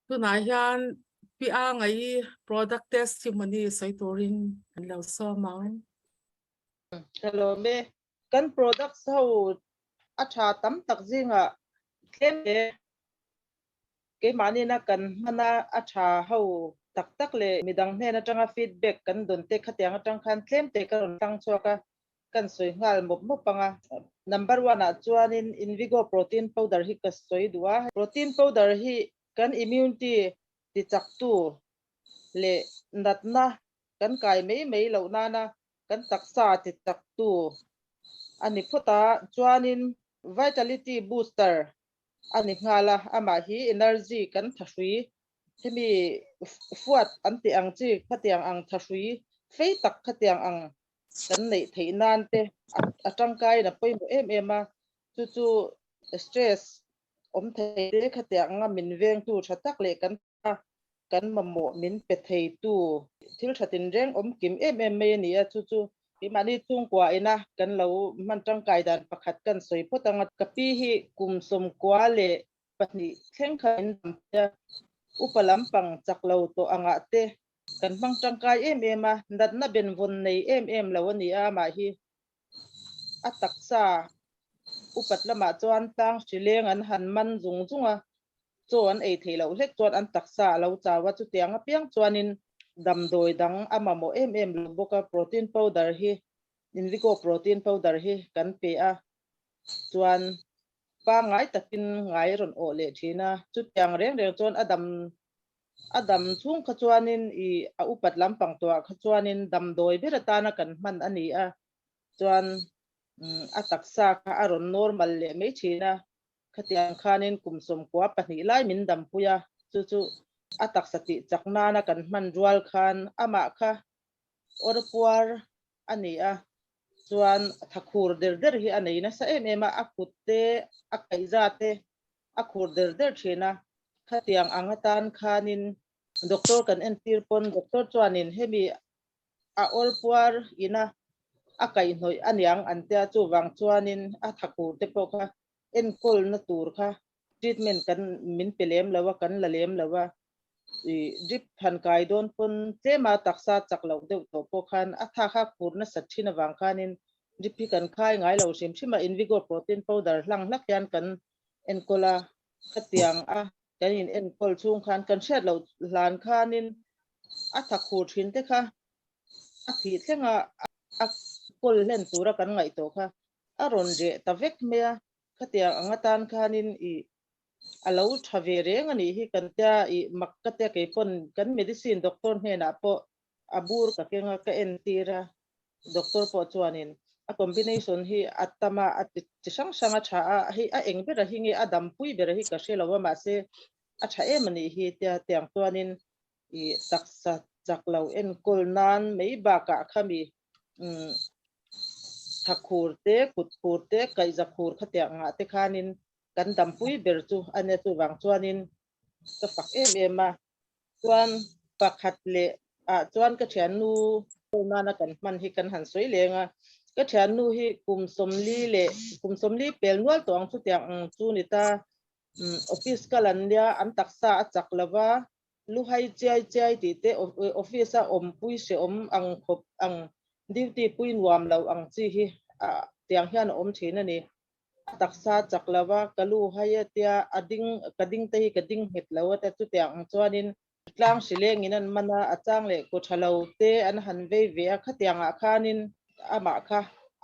Tunah hian Pi Angai product testimony sawi turin an lo sawm ang. Ka lawm e. Kan products ho a tha tam tak zingah tlem hle. Keimahni na kan hman a, a tha ho tak tak leh midang hnen atanga feedback kan dawn te khatiang atang khan tlem te ka rawn tlang chhuak a, kan sawi nghal mawp mawp ang a. Number one ah chuanin Invigo protein powder hi ka sawi duh a. Protein powder hi kan immunity ti chaktu leh natna kan kai mai mai loh nana kan taksa ti chaktu a ni phawt a. Chuanin vitality booster a ni nghal a, amah hi energy kan thahrui hemi fuat an tih ang chi khatiang ang thahrui fei tak khatiang ang kan neih theih nan te a tangkaiin a pawimawh em em a, chu chu stress awm thei te khatiang anga min vengtu tha tak leh kan kan mamawh min pe theitu thil tha tinreng awm kim em em mai a ni a, chu chu keimahni chhungkua ina kan lo hman tangkai dan pakhat kan sawi phawt ang a. Ka pi hi kum 92 thleng kha min dam phei a, upa lampang chak lo tawh angah te Kan hmang tangkai em em a, natna benvawn nei em em lo a ni a, amah hi a taksa upat lamah chuan tlang hrileng an han man zung zung a, chaw an ei theih loh hlek chuan an taksa a lo chau a, chutiang apiang chuanin damdawi dang a mamawh em em lo bawk a, protein powder hi, Invigo protein powder hi kan pe a, chuan pangngai takin ngai rawn awh leh thin a, chutiang reng reng chuan a dam A dam chhung kha chuanin i a upat lampang tawhah kha chuanin damdawi ber atana kan hman a ni a, chuan a taksa kha a rawn normal leh mai thin a, khatiang khanin kum 12 lai min dampui a, chu chu a taksa tih chak nana kan hman rual khan amah kha awr puar a ni a, chuan thakhur der der hi a nei nasa em em a, a kut te, a kaihza te a khur der der thin a, khatiang ang atan khanin doctor kan entir pawn doctor chuanin hemi a awr puar ina a kaihhnawih aniang an tia, chuvang chuanin a thakhur te pawh kha enkawlna tur kha treatment kan min pe lem lo a, kan la lem lo a, i drip han kai dawn pawn tlema taksa chak loh deuh tawh pawh khan a tha kha khur nasat thin avang khanin drip hi kan khai ngai lo hrim hrim a, Invigo protein powder hlang hlak hian kan enkawl a, khatiang a kan in enkawl chhung khan kan hriat loh hlan khanin a tha khur thin te kha a thih thleng a, a kawl hlen tura kan ngaih tawh kha a rawn reh ta vek mai a, khatiang ang atan khanin i a lo tha ve reng a nih hi kan tia i mak ka tia kei pawn kan medicine doctor hnenah pawh a bur ka keng a ka entir a, doctor pawh chuanin a combination hi a tam a, a chi hrang hrang a tha a, hei a eng bera hi nge a dampui bera hi ka hre lo a mahse a tha em a nih hi tia tiang chuanin i taksa chak lo enkawl nan mai bakah khami umm thakhur te kut khur te kaihza khur khatiang angah te khanin kan dampui ber chu a nia chuvang chuanin ka fak em em a, chuan pakhat leh ah chuan ka thiannu nana kan hman hi kan han sawi leng a, ka thiannu hi kum 40 leh kum 40 pel nual tawh ang chutiang ang chu ni ta, office kal an nia an taksa a chak lova luhai chiai chiai tih te office a awmpui hrehawm ang khawp ang duty pui nuam lo ang chi hi tiang hian a awm thin a ni. A taksa chak lo a, ka lu hai a tia, a ding, ka ding te hi ka ding nghet lo a tia, chutiang ang chuanin tlang hri lengin an man a, a chang leh kaw tha lo te an han vei ve a, khatiangah khanin amah kha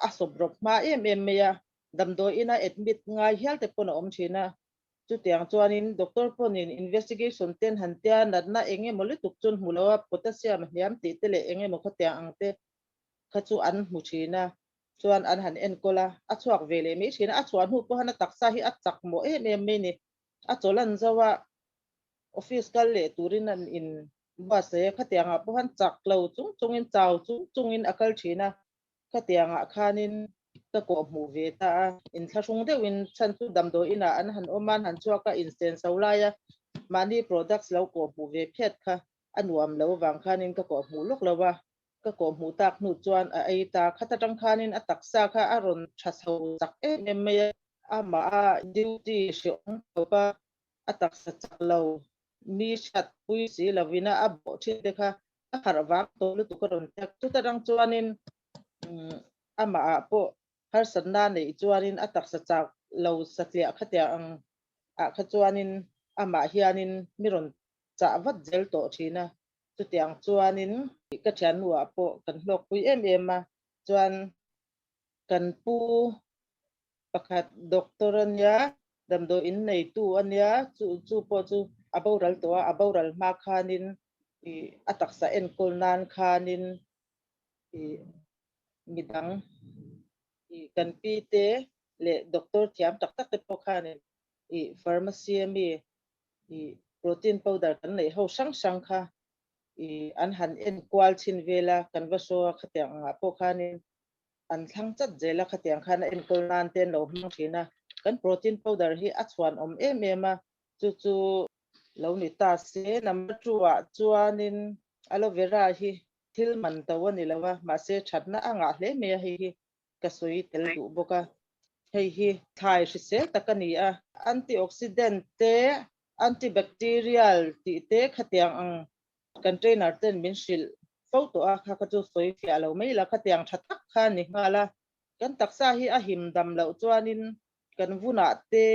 a sawp rawp hma em em mai a, damdawi ina admit ngai hial te pawn a awm thin a, chutiang chuanin doctor pawnin investigation te an han tia, natna eng emaw lutuk chu an hmu lo a, potassium a hniam tih te leh eng emaw khatiang ang te kha chu an hmu thin a. chuan an han enkawl a, a chhuak ve leh mai thin a, a chhuah hnu pawh hian a taksa hi a chak mawh em em mai a ni. A chawlan zo a, office kal leh turin an in buatsaih a, khatiangah pawh hian chak lo chung chungin chau chung chungin a kal thin a, khatiangah khanin ka kawh hmuh ve ta a, inthlahrung deuhin chhan chu damdawi inah an han awm a, an han chhuak a, insen so lai a, mahni products lo kawh hmuh ve phiat kha a nuam lo avang khanin ka kawh hmuh lawk lo a. Ka kawh hmuh tak hnu chuan a ei ta. Khat atang khanin a taksa kha a rawn tha chho chak em em mai a. Amah a duty hrehawm tawp a, a taksa chak lo. Mi hriat pui si lovin a bawh thin te kha a harh vang tawh lutuk a rawn thlak. Chuta rang chuanin amah ah pawh harsatna neih chuanin a taksa chak lo satliah khatiang ang ah kha chuanin amah hianin mi rawn chah vat zel tawh thin a. Chutiang chuanin ka thiannu ah pawh kan hlawkpui em em a, chuan kan pu pakhat doctor a nia, damdawi in neitu a nia, chu chu pawh chu a boral tawh a, a boral hma khanin ih a taksa enkawl nan khanin ih midang ih kan pi te leh doctor thiam tak tak te pawh khanin ih pharmacy ami ih protein powder kan neih ho hrang hrang kha ih an han enkual chhin vel a, kan va show a khatiang angah pawh khanin an thlang chat zel a, khatiang khan a enkawl nan te an lo hmang thin a, kan protein powder hi a chhuan awm em em a, chu chu lo ni ta se. Number two ah chuanin aloe vera hi thil man to a ni lo a, mahse thatna a ngah hle mai a, hei hi ka sawi tel duh bawk a, hei hi thlai hrisel tak a ni a, antioxidant te, antibacterial tih te khatiang ang Container ten min hrilh fo tawh a, kha kha chu sawi fiah lo mai la, khatiang tha tak kha a ni nghal a. Kan taksa hi a him dam loh chuanin kan vunah te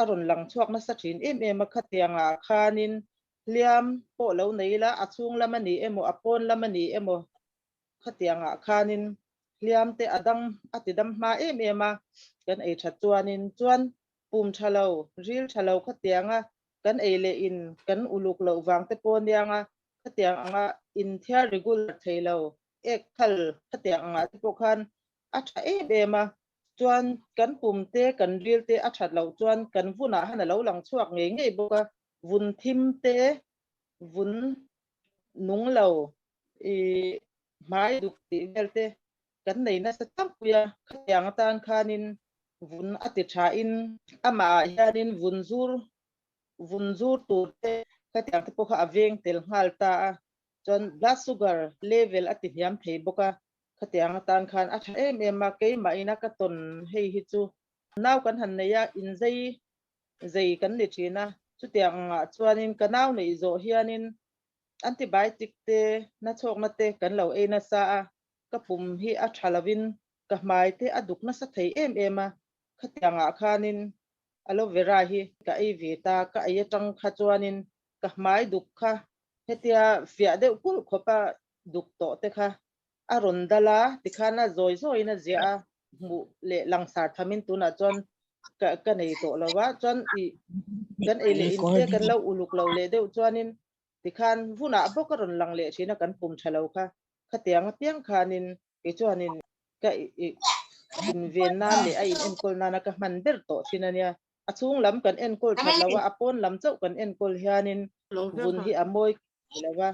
a rawn lang chhuak nasa thin em em a, khatiangah khanin hliam pawh lo nei ila, a chhung lam a ni emaw, a pawn lam a ni emaw, khatiangah khanin hliam te a dang a ti dam hma em em a, kan ei that chuanin chuan pum tha lo, ril tha lo khatianga kan ei leh in kan uluk loh vang te pawh aniang a, khatiang anga inthiar regular thei lo, ek khal khatiang angah te pawh khan a tha em em a, chuan kan pum te kan ril te a that loh chuan kan vunah han a lo lang chhuak ngei ngei bawk a, vun thim te, vun nung lo, ih hmai duk tih vel te kan nei nasa tlangpui a, khatiang atan khanin vun a ti thain amah ah hianin vun zur vun zur tur te khatiang te pawh kha a veng tel nghal ta a, chuan blood sugar level a ti hniam thei bawk a, khatiang atan khan a tha em em a, keimah ina ka tawn hei hi chu nau kan han nei a, inzei zei kan ni thin a, chutiang angah chuanin ka nau neih zawh hianin antibiotic te nachhawkna te kan lo ei nasa a, ka pum hi a tha lovin ka hmai te a duk nasa thei em em a, khatiangah khanin aloe vera hi ka ei ve ta, ka ei atang kha chuanin ka hmai duk kha hetia fiah deuh kulh khawpa duk tawh te kha a rawn dal a, tikhan a zawi zawiin a ziah a, hmuh leh langsar thamin tunah chuan ka ka nei tawh lo va, chuan ih kan ei leh in te kan lo uluk lo leh deuh chuanin tikhan vunah bawk a rawn lang leh thin a kan pum tha lo kha. Khatiang apiang khanin kei chuanin ka inven nan leh a inenkawl nana ka hman ber tawh thin a nia. A chhung lam kan enkawl that lo a, a pawn lam chauh kan enkawl hianin vun hi a mawi thei lo a.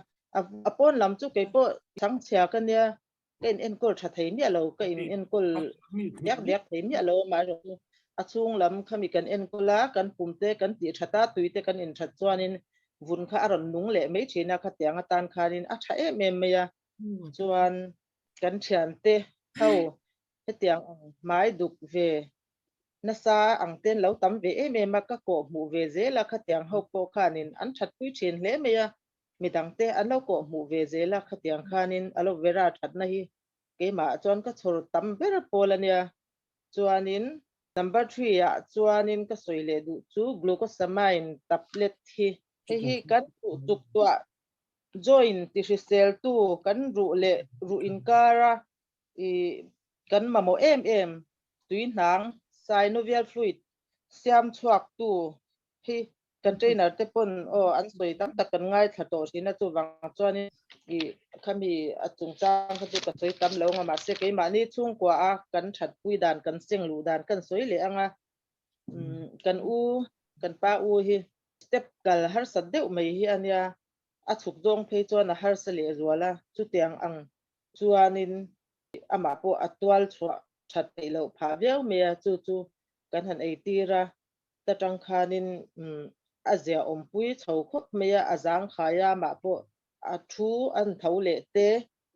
A pawn lam chu kei pawh changchhia ka nia, ka inenkawl tha thei miah lo, ka inenkawl diak diak thei miah lo amaherawhchu a chhung lam khami kan enkawl a, kan pum te kan tih that a, tui te kan inthat chuanin vun kha a rawn nung leh mai thin a, khatiang atan khanin a tha em em mai a, chuan kan thiante ho hetiang ang hmai duk ve nasa ang ten lo tam ve em em a, ka kawh hmuh ve zel a, khatiang ho pawh khanin an thatpui thin hle mai a, midangte an lo kawh hmuh ve zel a, khatiang khanin aloe vera thatna hi keimah chuan ka chhawr tam ber pawl a nia, chuanin Number 3 ah chuanin ka sawi leh duh chu glucosamine tablet hi. Hei hi kan ruh tuk tuah joint ti hriseltu kan ruh leh ruh inkara ih kan mamawh em em tuihnang synovial fluid siam chhuaktu hi kan trainer te pawn aw an sawi tam tak kan ngaithla tawh thin a, chuvang chuanin ih khami a chungchang kha chu ka sawi tam lo ang a, mahse keimahni chhungkua a kan thatpui dan kan seng luh dan kan sawi leh ang a, umm kan u kan pa u hi step kal harsat deuh mai hi a nia, a chhuk zawng phei chuan a harsa leh zual a, chutiang ang chuanin amah pawh a tual chhuah that theih loh phah viau mai a, chu chu kan han eitir a. Ta tang khanin a zia awmpui chho khawp mai a, a zang khai a, amah pawh a thu an tho leh te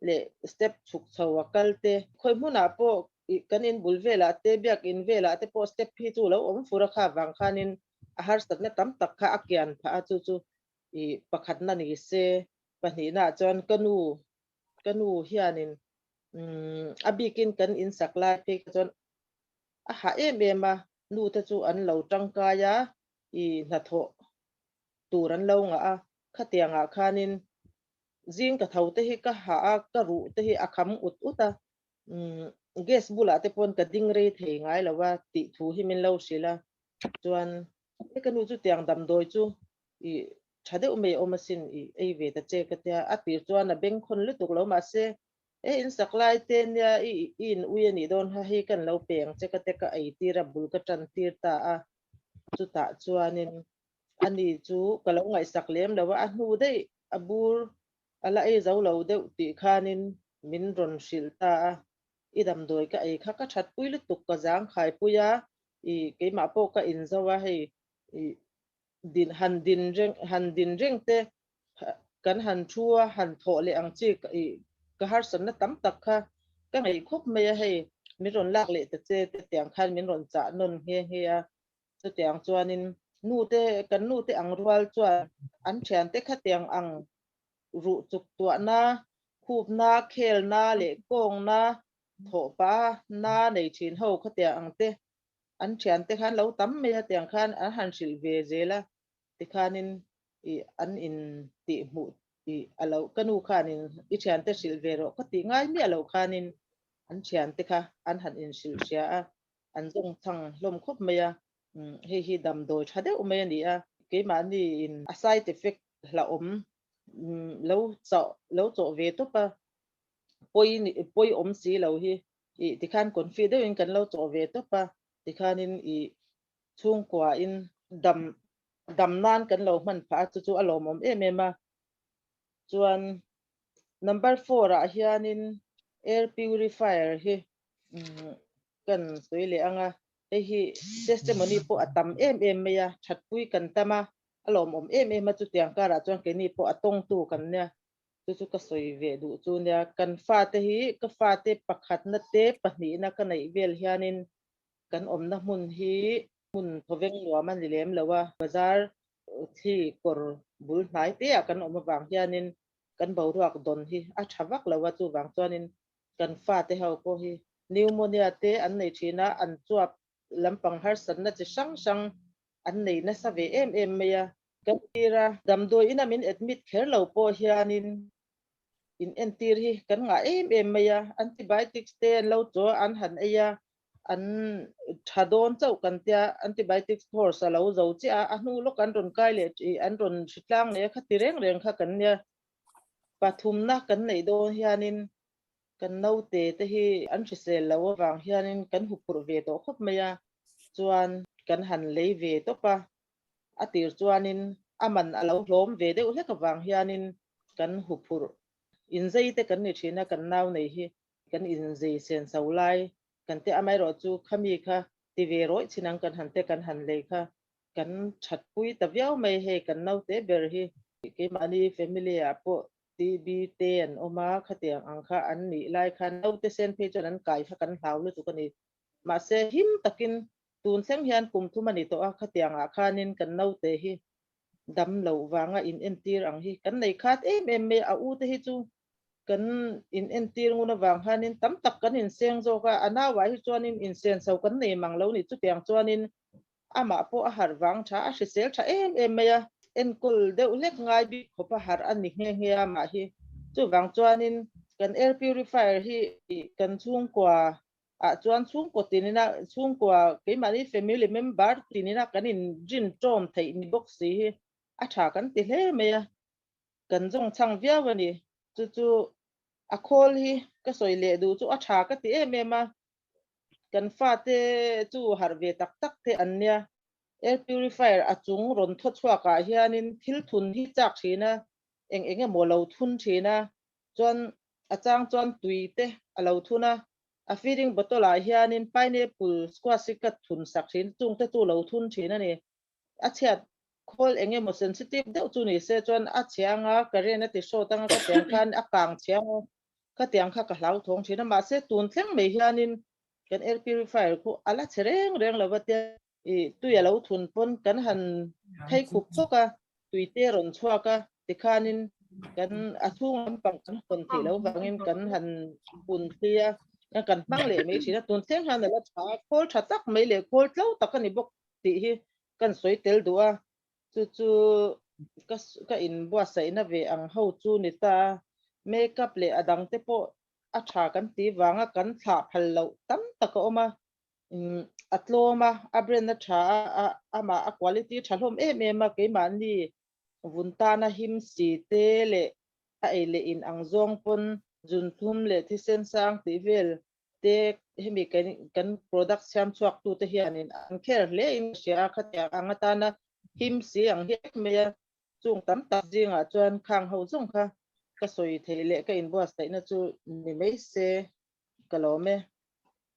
leh step chhuk chho a kal te. Khawi hmunah pawh kan in bul velah te, biakin velah te pawh step hi chu lo awm fur a, kha vang khanin a harsatna tam tak kha a kian phah a, chu chu I pakhatna ni se, pahnihnaah chuan ka nu, ka nu hianin umm a bikin kan insak lai phei kha chuan a hah em em a, nu te chu an lo tangkai a, i hnathawh tur an lo ngah a, khatiangah khanin zing ka tho te hi ka hah a, ka ruh te hi a kham ut ut a, umm gas bulah te pawn ka ding rei thei ngai lo a tih thu hi min lo hrilh a, chuan he ka nu chu tiang damdawi chu i tha deuh mai awm asin i ei ve ta che ka tia, a tir chuan a bengkhawn lutuk lo mahse he in sak lai te nia i i in ui a nih dawn kha hei kan lo pe ang che ka tia ka ei tir a bul ka tan tir ta a, chutah chuanin ani chu ka lo ngaihsak lem lo a, a hnu daih a bur a la ei zo lo deuh tih khanin min rawn hrilh ta a, i damdawi ka ei kha ka that pui lutuk ka zang khai pui a, i keimah pawh ka in zo a hei i din han din reng han din reng te kan han thu a han thawh leh ang chi i ka harsatna tam tak kha ka ngaih khawp mai a hei min rawn lak leh ta che te tiang khan min rawn chah nawn nghe nghe a chutiang chuanin nu te kan nu te ang rual chuan an thian te khatiang ang ruh chuk tuahna khupna khelna leh kawngna thawhpa na nei thin ho khatiang ang te an thian te khan lo tam mai a tiang khan an han hrilh ve zel a tikhanin i an in tih hmuh i a lo ka nu khanin i thian te hrilh ve rawh ka tih ngai miah loh khanin an thian te kha an han in hrilh hria a an zawng chhang hlawm khawp mai a hei hi damdawi tha deuh mai a ni a keimahni in a side effect hlauhawm lo chauh lo chawh ve tawp a pawi pawi awm si lo hi i tikhan confi deuhin kan lo chawh ve tawp a tikhanin i chhungkua in dam dam nan kan lo hman phah a chu chu a lawmawm em em a chuan number 4 ah hianin air purifier hi kan sawi leh anga hei hi testimony pawh a tam em em mai a thatpui kan tam a a lawmawm em em a chutiang karah chuan keini pawh a tawngtu kan nia chu chu ka sawi ve duh chu nia kan fate hi ka fate pakhatna te pahnihna ka neih vel hianin kan awmna hmun hi hmun thawveng nuam a ni lem lo a bazar thli kawr bul hnai te ah kan awm avang hianin kan boruak dawn hi a tha vak lo a chuvang chuanin kan fate ho pawh hi pneumonia te an nei thin a an chuap lampang harsatna chi hrang hrang an nei nasa ve em em mai a kan tir a damdawi ina min admit kher lo pawh hianin in entir hi kan ngah em em mai a antibiotics te an lo chaw an han ei a an tha dawn chauh kan tia antibiotics course a lo zo chiah a a hnu lawk an rawn kai leh an rawn hritlang leh a kha ti reng reng kha kan nia pathumna kan neih dawn hianin kan naute te hi an hrisel lo avang hianin kan huphurh ve tawh khawp mai a chuan kan han lei ve tawp a a tir chuanin a man a lo hlawm ve deuh hlek avang hianin kan huphurh inzei te kan ni thin a kan nau nei hi kan inzei sen so lai kan te amaherawh chu khami kha ti ve rawih chin ang kan han te kan han lei kha kan thatpui ta viau mai hei kan naute ber hi keimahni family ah pawh TB te an awm a khatiang ang kha an nih lai khan naute sen phei chuan an kai kha kan hlau lutuk a ni mahse him takin tun thleng hian kum thum a ni tawh a khatiang ah khanin kan naute hi dam loh vanga in entir ang hi kan nei khat em em mai a u te hi chu kan in entir ngun avang khanin tam tak kan inseng zawk a a nauah hi chuanin insen so kan nei mang lo ni chutiang chuanin amah pawh a harh vang tha a hrisel tha em em mai a enkawl deuh hlek ngai bik khawp a harh a ni nghe nghe a mah hi chuvang chuanin kan air purifier hi kan chhungkua ah chuan chhungkaw tinina chhungkua keimahni family member tinina kan in rin tawm theih ni bawk si hi a tha kan ti hle mai a kan zawng chhang viau a ni chu chu a khawl hi ka sawi leh duh chu a tha ka ti em em a kan fate chu harh ve tak tak te an nia air purifier a chung rawn thaw chhuak ah hianin thil thun hi chak thin a eng eng emaw lo thun thin a chuan a chang chuan tui te a lo thun a a feeding bottle ah hianin pineapple squash hi ka thun sak thin chung te chu lo thun thin a ni a chhiat khawl eng emaw sensitive deuh chu ni se chuan a chhiang a current a ti hrawt anga ka tiang khan a kang chhiang a ka tiang kha ka hlau thawng thin a mahse tun thleng mai hianin kan air purifier khu a la che reng reng lo va tia i tui a lo thun pawn kan han thei khup thawk a. Tuite rawn chhuak a, tikhanin kan a chhung lampang kan hawn theih loh vangin kan han pun thli a, kan hmang leh mai thin a. Tun thleng hian a la tha a, khawl tha tak mai leh khawl tlo tak a ni bawk tih hi kan sawi tel duh a. Chu chu ka ka inbuatsaihna ve ang ho chu ni ta a, makeup leh a dangte pawh a tha kan tih vanga kan thlah phal loh tam tak a awm a. A tlawm a, a brand a tha a, amah a quality tha hlawm em em a, keimahni vun tana him si te leh a ei leh in ang zawng pawn zun thum leh thisen sang tih vel te hemi kan kan product siam chhuak tu te hianin an kher hle in ka hria a, khatiang ang atana him si ang hi em mai a, chung tam tak zingah chuan khang ho zawng kha ka sawi theih leh ka inbuatsaihna chu ni mai se ka lawm e.